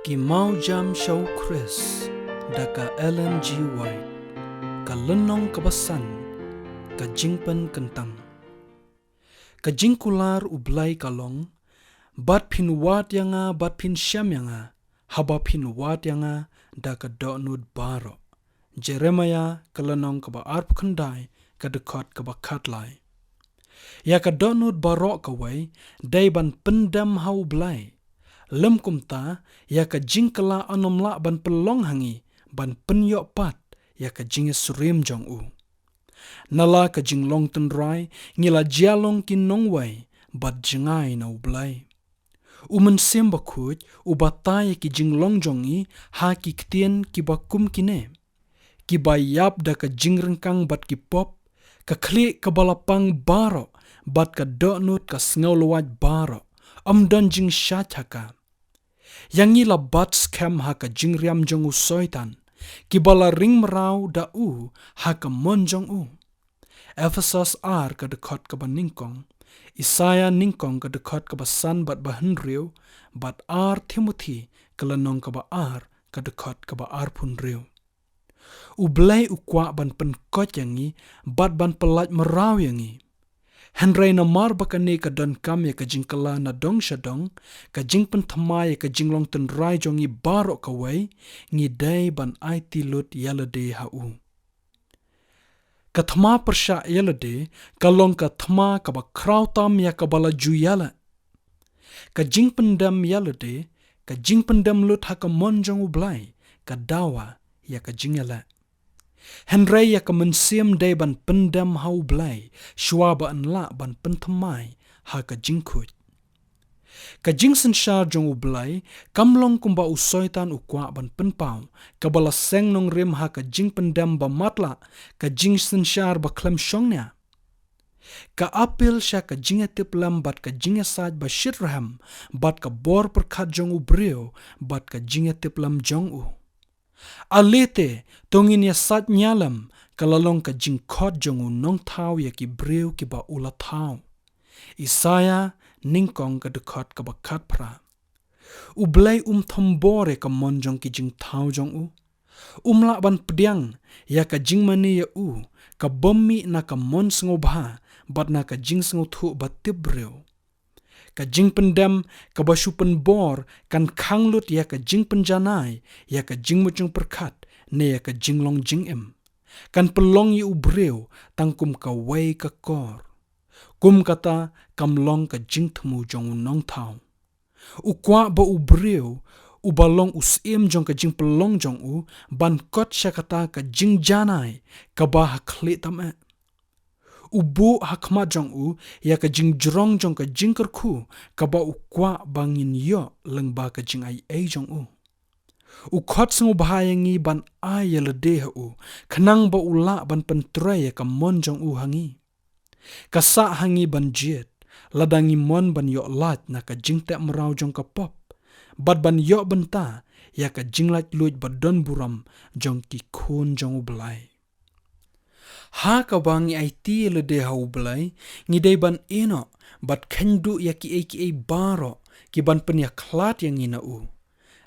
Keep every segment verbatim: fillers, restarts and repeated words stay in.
Ki Mawjam sha u Khrist, da ka Ellen G. White. Ka lynnong kaba san, ka jingpynkyntang. Ka jingkular U Blei ka long, bad phin wad ïa nga, bad phin shem ïa nga, haba phin wad ïa nga da ka dohnud baroh. Jeremiah ka lynnong kaba arphew khyndai, ka dkhot kaba khatlai. Ïa ka dohnud baroh kawei, dei ban pyndem ha U Blei. Lym kumta, ïa ka jingkylla yn ym lah ban pynlong ha ngi, ban pynïoh pat, ïa ka jingïasyriem jong u. Na la ka jinglong tynrai, ngi la jia long ki nongwei, bad jngai na U Blei. U Mynsiem Bakhuid, u batai ïa ki jinglong jong ngi, ha ki ktien kiba kum kine. Kiba ïap da ka jingryngkang bad ki pop, ka khlieh kaba la pang baroh, bad ka dohnud ka sngewlwait baroh, ym don jingshait ha ka. Ïa ngi la bat skhem ha ka jingriam jong u Soitan, kiba la ring mraw da u ha ka mon jong u. Ephesos ar ka dkhot kaba nyngkong, Isaiah nyngkong ka dkhot kaba san bad ba hynriew, bad ar Timothi ka lynnong kaba ar ka dkhot kaba arphew hynriew. U Blei u kwah ban pynkoit ïa ngi, bad ban pyllait mraw ïa ngi. Hynrei namar ba kane ka donkam ïa ka jingkylla na dong sha dong, ka jingpynthymmai ïa ka jinglong tynrai jong ngi baroh kawei, ngi dei ban aiti lut ïalade ha u. Ka thma pyrshah ïalade, ka long ka thma kaba khraw tam ïa kaba la ju ïaleh. Ka jingpyndem ïalade, ka jingpyndem lut ha ka mon jong U Blei, ka dawa ïa ka jingïaleh. Hynrei ïa ka mynsiem dei ban pyndem ha U Blei, shuwa ba yn lah ban pynthymmai ha ka jingkhuid. Ka jingsynshar jong U Blei, kam long kumba u Soitan u kwah ban pynpaw, kaba la seng nongrim ha ka jingpyndem ba matlah, ka jingsynshar ba khlem shongnia. Ka appeal sha ka jingïatiplem bad ka jingïasaid ba shitrhem, bad ka bor pyrkhat jong u briew, bad ka jingïatiplem jong u. Ale te, to ngin ïasaid ñialem, ka la long ka jingkhot jong u Nongthaw ïa ki briew kiba u la thaw. Isaiah nyngkong ka dkhot kaba khatphra. U Blei um thombor ïa ka mon jong ki jingthaw jong u. Um lah ban pdiang ïa ka jingmane ïa u, ka bym mih na ka mon sngewbha, bad na ka jingsngewthuh ba tip briew. Ka jingpyndem kaba shu pynbor kan khang lut ïa ka jingpynjanai, ïa ka jingmut jingpyrkhat, ne ïa ka jinglong jingim. Kan pynlong ïa u briew tang kum kawei ka kor. Kum kata kam long ka jingthmu jong u Nongthaw. U kwah ba u briew, uba long u syiem jong ka jingpynlong jong u, ban kot sha kata ka jingjanai, kaba ha khlieh tam eh. U buh ha khmat jong u, ïa ka jingjrong jong ka jingkyrkhu, kaba u kwah ba ngin ïoh lyngba ka jingaiei jong u. U khot sngewbha ïa ngi ban ai ïalade ha u, khnang ba u lah ban pyntrei ïa ka mon jong u ha ngi. Ka sah ha ngi ban jied, lada ngi mon ban ïoh lait na ka jingteh mraw jong ka pop, bad ban ïoh bynta, ïa ka jinglaitluid ba don burom jong ki khun jong U Blei. Ha kaba ngi aiti ïalade ha U Blei, ngi dei ban ïehnoh, bad kheiñ duh ïa kiei kiei baroh, ki ban pynïakhlad ïa ngi na u.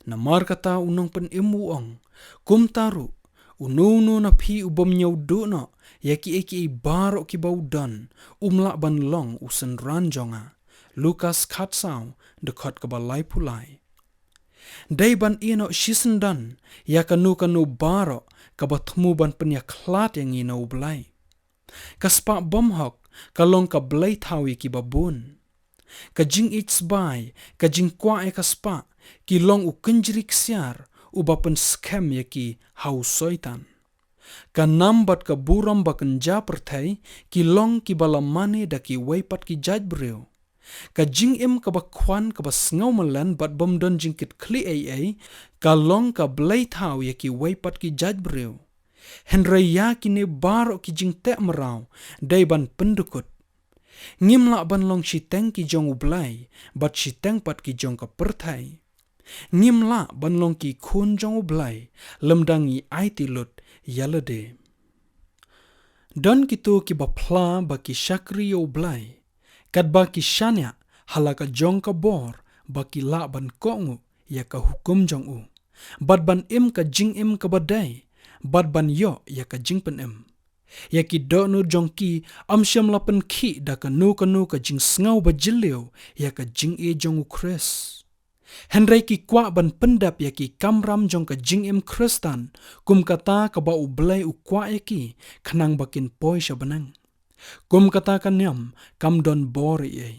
Namar kata u Nongpynim u ong, kumta ruh, uno uno na phi u bym ñiew duh noh, ïa kiei kiei baroh kiba u don, um lah ban long u synran jong nga. Lukas khatsaw, dkhot kaba laiphew lai. Dei ban ïehnoh shisyndon, ïa kano kano baroh, kaba thmu ban pynïakhlad ïa ngi na U Blei. Ka spah bymhok, ka long ka blei thaw ïa kiba bun. Ka jingïeit sbai, ka jingkwah ïa ka spah, ki long u kynjri ksiar, uba pynskhem ïa ki ha u Soitan. Ka nam bad ka burom ba kynja pyrthei, ki long kiba la mane da kiwei pat ki jait briew. Ka jingim kaba khwan kaba sngew mlien bad bym don jingkitkhlieh ei ei, ka long ka blei thaw ïa kiwei pat ki jait briew. Hynrei ïa kine baroh ki jingteh mraw, dei ban pyndkut. Ngim lah ban long shiteng ki jong U Blei, bad shiteng pat ki jong ka pyrthei. Ngim lah ban long ki khun jong U Blei, lymda ngi aiti lut ïalade. Don kito kiba phla ba ki shakri ïa U Blei, katba ki shaniah ha la ka jong ka bor ba ki lah ban kohnguh ïa ka hukum jong u, bad ban im ka jingim kaba dei, bad ban ïoh ïa ka jingpynim. Ïa ki dohnud jong ki ym shym la pynkhih da kano kano ka jingsngew ba jylliew ïa ka jingïeit jong U Khrist. Hynrei ki kwah ban pyndep ïa ki kamram jong ka jingim Khristan, kum kata kaba U Blei u kwah ïa ki, khnang ba kin poi sha bneng. Kum kata ka niam kam don bor ei ei.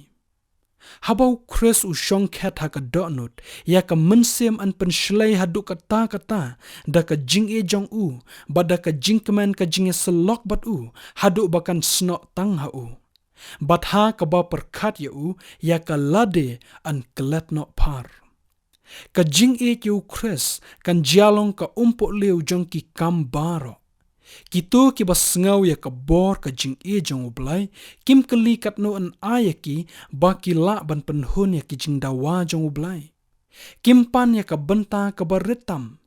Haba U Khrist u shongkhet ha ka dohnud, ïa ka mynsiem yn pynshlei haduh katta katta da ka jingïeit jong u, bad da ka jingkmen ka jingïasyllok bad u, haduh ba kan snoh tang ha u. Bad ha kaba pyrkhat ïa u, ïa ka lade yn klet noh phar. Ka jingïeit ïa U Khrist kan jia long ka umpohliew jong ki kam baroh. Kito kiba sngew ïa ka bor ka jingïeit jong U Blei, kim kylli katno yn ai ïa ki ba ki lah ban pynhun ïa ki jingdawa jong U Blei. Kim pan ïa ka bynta kaba rit tam,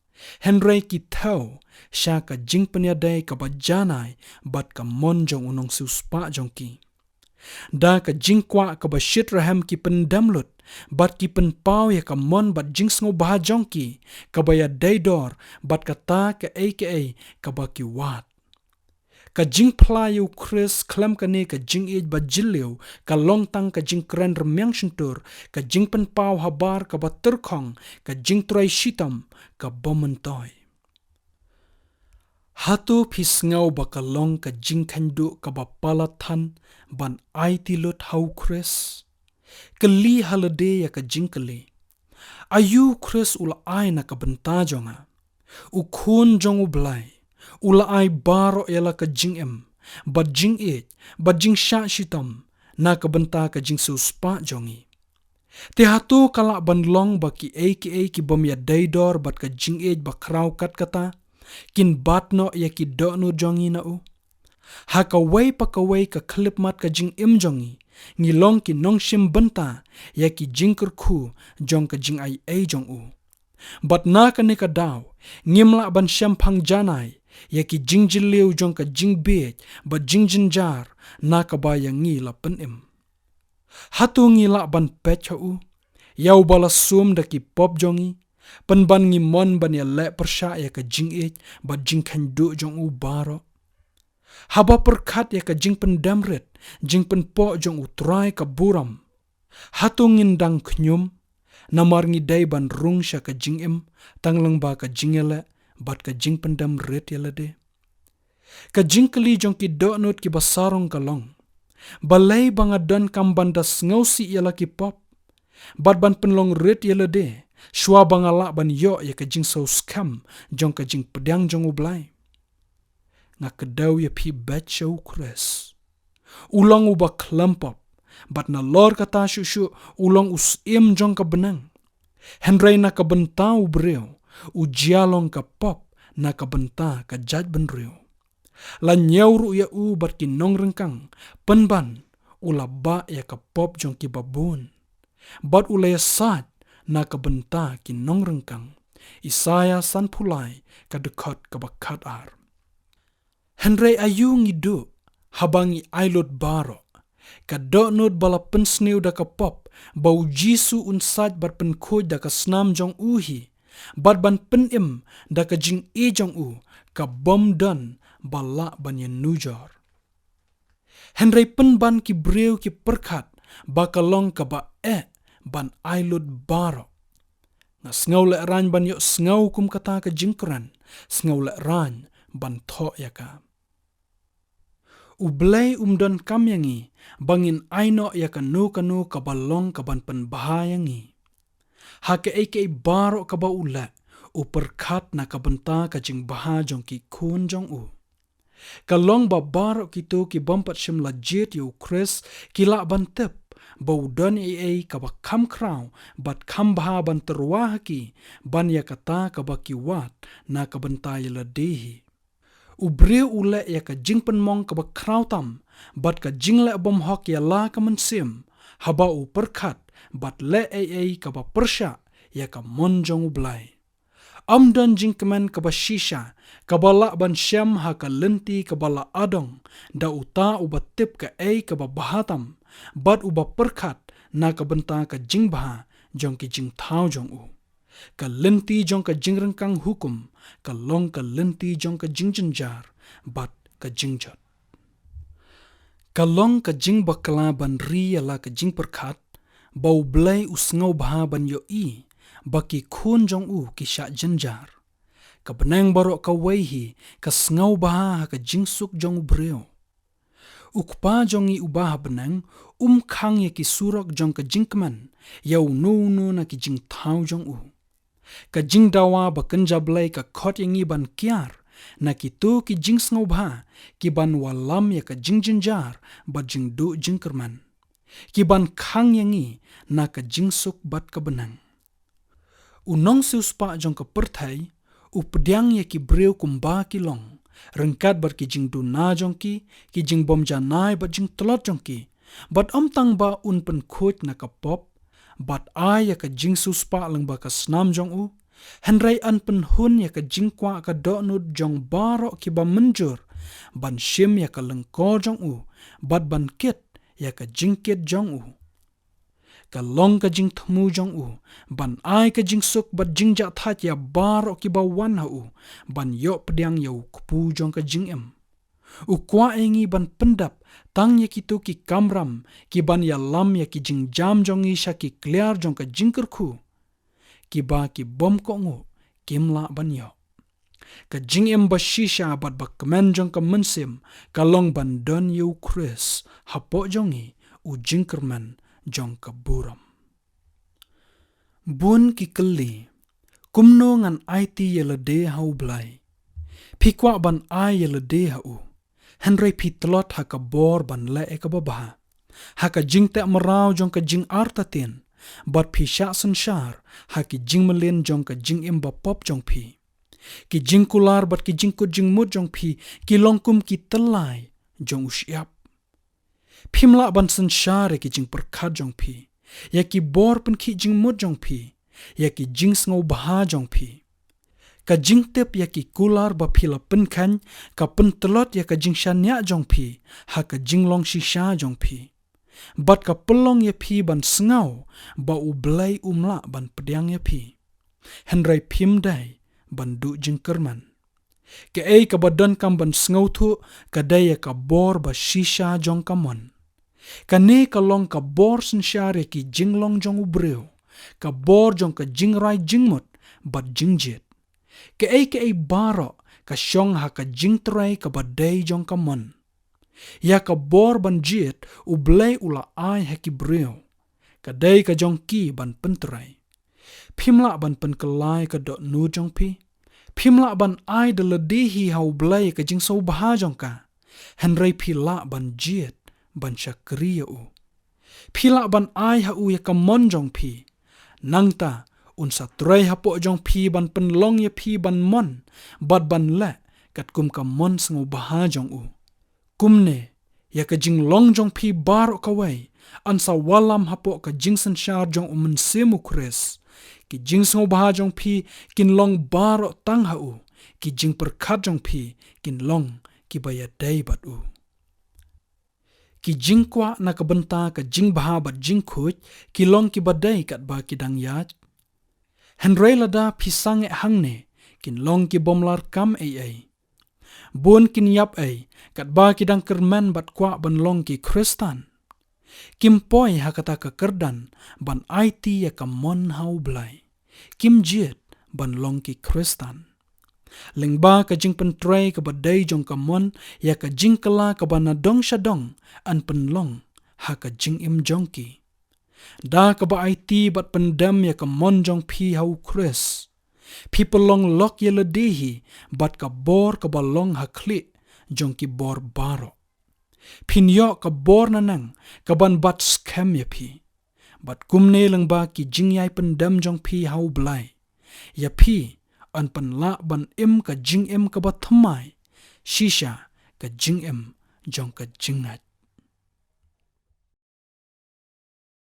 hynrei ki thew sha ka jingpynïadei kaba janai bad ka mon jong u nongsiewspah jong ki. Da ka jingkwah kaba shit rhem ki pyndem lut, bad ki pynpaw ïa ka mon bad jingsngewbha jong ki, kaba ïadei dor bad kata kaei kaei kaba ki wad. Ka jingphla ïa U Khrist khlem kane ka jingïeit ba jylliew ka long tang ka jingkren rmiang shyntur, ka jingpynpaw habar kaba tyrkhong, ka jingtrei shitom kaba myntoi. Hato phi sngew ba ka long ka jingkheiñ duh kaba palat than ban aiti lut ha U Khrist? Kylli ha lade ïa ka jingkylli: Aïu U Khrist u la ai na ka bynta jong nga? U Khun jong U Blei u la ai baroh ïa la ka jingim, bad jingïeit, bad jingshah shitom na ka bynta ka jingsiewspah jong ngi. Te hato ka lah ban long ba kiei kiei ki bym ïadei dor bad ka jingïeit ba khraw kat kata kin bat noh ïa ki dohnud jong ngi na u? Ha kawei pa kawei ka khyllipmat ka jingim jong ngi, ngi long ki nongshim bynta ïa ki jingkyrkhu jong ka jingaiei jong u. Bad na kane ka daw, ngim lah ban shemphang janai ïa ki jingjylliew jong ka jingbieit bad jingjynjar na kaba ïa ngi la pynim. Hato ngi lah ban peit ha u, ïa uba la sum da ki pop jong ngi, pynban ngi mon ban ïaleh pyrshah ïa ka jingïeit bad jingkheiñ duh jong u baroh? Haba pyrkhat ïa ka jingpyndem rit, jingpynpoh jong U Trai ka burom, hato ngin dang khñium, namar ngi dei ban rung sha ka jingim tang lyngba ka jingïaleh bad ka jingpyndem rit ïa lade? Ka jingkylli jong ki dohnud kiba sarong ka long: Balei ba nga donkam ban da sngewsih ïa la ki pop, bad ban pynlong rit ïa lade, shuwa ba nga lah ban ïoh ïa ka jingsngewskhem jong ka jingpdiang jong U Blei? Nga kdew ïa phi beit sha U Khrist. U long uba khlem pop, bad nalor kata shuh shuh u long u syiem jong ka bneng. Hynrei na ka bynta u briew, u jia long ka pop na ka bynta ka jaitbynriew. La ñiew ruh ïa u bad ki nongryngkang, pynban u la bah ïa ka pop jong kiba bun, bad u la ïasaid na ka bynta ki nongryngkang. Isaïah sanphew lai, ka dkhot kaba khatar. Hynrei aïu ngi duh haba ngi ai lut baroh? Ka dohnud ba la pynsniew da ka pop ba U Jisu un sait bad pynkhuid da ka snam jong u hi, bad ban pynim da ka jingïeit jong u, ka bym don ba lah ban ïanujor. Hynrei pynban ki briew ki pyrkhat ba ka long kaba eh ban ai lut baroh. Nga sngewlehraiñ ban ïohsngew kum kata ka jingkren, sngewlehraiñ ban thoh ïa ka. U Blei um donkam ïa ngi ba ngin ai noh ïa kano kano kaba long kaban pynbha ïa ngi. Ha kaei kaei baroh kaba u leh, u pyrkhat na ka bynta ka jingbha jong ki khun jong u. Ka long ba baroh kito ki bym pat shym la jied ïa U Khrist ki lah ban tip ba u don ei ei kaba kham khraw bad kham bha ban tyrwa ha ki ban ïa kata kaba ki wad na ka bynta ïa lade hi. U briew u leh ïa ka jingpynmong kaba khraw tam bad ka jingleh bymhok ïa la ka mynsiem haba u pyrkhat bad leh ei ei kaba pyrshah ïa ka mon jong U Blei. Ym don jingkmen kaba shisha kaba lah ban shem ha ka lynti kaba la adong da uta uba tip kaei kaba bha tam bad uba pyrkhat na ka bynta ka jingbha jong ki jingthaw jong u. Ka lynti jong ka jingryngkang hukum ka long ka lynti jong ka jingjynjar bad ka jingjot. Ka long ka jingbakla ban ri ïa la ka jingpyrkhat ba U Blei u sngewbha ban ïohi ba ki khun jong u ki shah jynjar. Ka bneng baroh kawei hi ka sngewbha ha ka jingsuk jong u briew. U Kpa jong ngi uba ha bneng um khang ïa ki surok jong ka jingkmen ïa uno uno na ki jingthaw jong u. Ka jingdawa ba kynja Blei ka khot ïa ngi ban kiar na kito ki jingsngewbha ki ban wallam ïa ka jingjynjar bad jingduh jingkyrmen, ki ban khang ïa ngi na ka jingsuk bad ka bneng. U nongsiewspah jong ka pyrthei u pdiang ïa ki briew kumba ki long, ryngkat bad ki jingduna jong ki, ki jingbymjanai bad jingtlot jong ki, bad ym tang ba un pynkhuid na ka pop bad ai ïa ka jingsiewspah lyngba ka snam jong u, hynrei yn pynhun ïa ka jingkwah ka dohnud jong baroh kiba mynjur ban shim ïa ka lyngkor jong u bad ban kit ïa ka jingkit jong u. Ka long ka jingthmu jong u ban ai ka jingsuk bad jingjahthait ïa baroh kiba wan ha u ban ïoh pdiang ïa u kpu jong ka jingim. U kwah ïa ngi ban pyndap tang ïa kito ki kamram ki ban ïalam ïa ki jingjam jong ngi sha ki kliar jong ka jingkyrkhu, kiba ki bym kohnguh kim lah ban ïoh. Ka jingim ba shisha bad ba kmen jong ka mynsiem ka long ban don ïa U Khrist hapoh jong ngi, u jingkyrmen jong ka burom. Bun ki kylli, kumno ngan aiti ïa lade ha U Blei? Phi kwah ban ai ïa lade ha u, hynrei phi tlot ha ka bor ban leh ïa kaba bha, ha ka jingteh mraw jong ka jingartatien, bad phi shah synshar ha ki jingmlien jong ka jingim ba pop jong phi. Ki jingkular bad ki jingkut jingmut jong phi ki long kum ki tyllai jong u shyiap. Phim lah ban synshar ïa ki jingpyrkhat jong phi, ïa ki bor pynkhih jingmut jong phi, ïa ki jingsngewbha jong phi. Ka jingtip ïa ki kular ba phi la pynkheiñ ka pyntlot ïa ka jingshaniah jong phi ha ka jinglong shisha jong phi, bad ka pynlong ïa phi ban sngew ba U Blei um lah ban pdiang ïa phi, hynrei phim dei ban duh jingkyrmen. Kaei kaba donkam ban sngewthuh ka dei ïa ka bor ba shisha jong ka mon. Kane ka long ka bor synshar ïa ki jinglong jong u briew, ka bor jong ka jingrai jingmut bad jingjied. Kaei kaei baroh ka shong ha ka jingtrei kaba dei jong ka mon. Ïa ka bor ban jied U Blei u la ai ha ki briew, ka dei ka jong ki ban pyntrei. Phim lah ban pynkylla ïa ka dohnud jong phi. Phim lah ban ai da lade hi ha U Blei ka jingsngewbha jong ka, hynrei phi lah ban jied ban shakri ïa u. Phi lah ban ai ha u ïa ka mon jong phi. Nangta un sa trei hapoh jong phi ban pynlong ïa phi ban mon bad ban leh katkum ka mon sngewbha jong u. Kumne, ïa ka jinglong jong phi baroh kawei yn sa wallam hapoh ka jingsynshar jong U Mynsiem U Khrist. Ki jingsngewbha jong phi kin long baroh tang ha u. Ki jingpyrkhat jong phi kin long kiba ïadei bad u. Ki jingkwah na ka bynta ka jingbha bad jingkhuid ki long kiba dei katba ki dang ïaid. Hynrei lada phi sangeh hangne, kin long ki bym larkam ei ei. Bun kin ïap ei katba ki dang kyrmen bad kwah ban long ki Khristan. Kim poi ha kata ka kyrdan ban aiti ïa ka mon ha U Blei. Kim jied ban long ki Khristan. Lyngba ka jingpyntrei kaba dei jong ka mon ïa ka jingkylla kaba na dong sha dong yn pynlong ha ka jingim jong ki. Da kaba aiti bad pyndem ïa ka mon jong phi ha U Khrist, phi pynlong lok ïa lade hi bad ka bor kaba long ha khlieh jong ki bor baroh. Phin ïoh ka bor naneng kaban bat skhem ïa phi. Bad kumne lyngba ki jingïai pyndem jong phi ha U Blei, ïa phi yn pynlah ban im ka jingim kaba thymmai, shisha ka jingim jong ka jingngeit.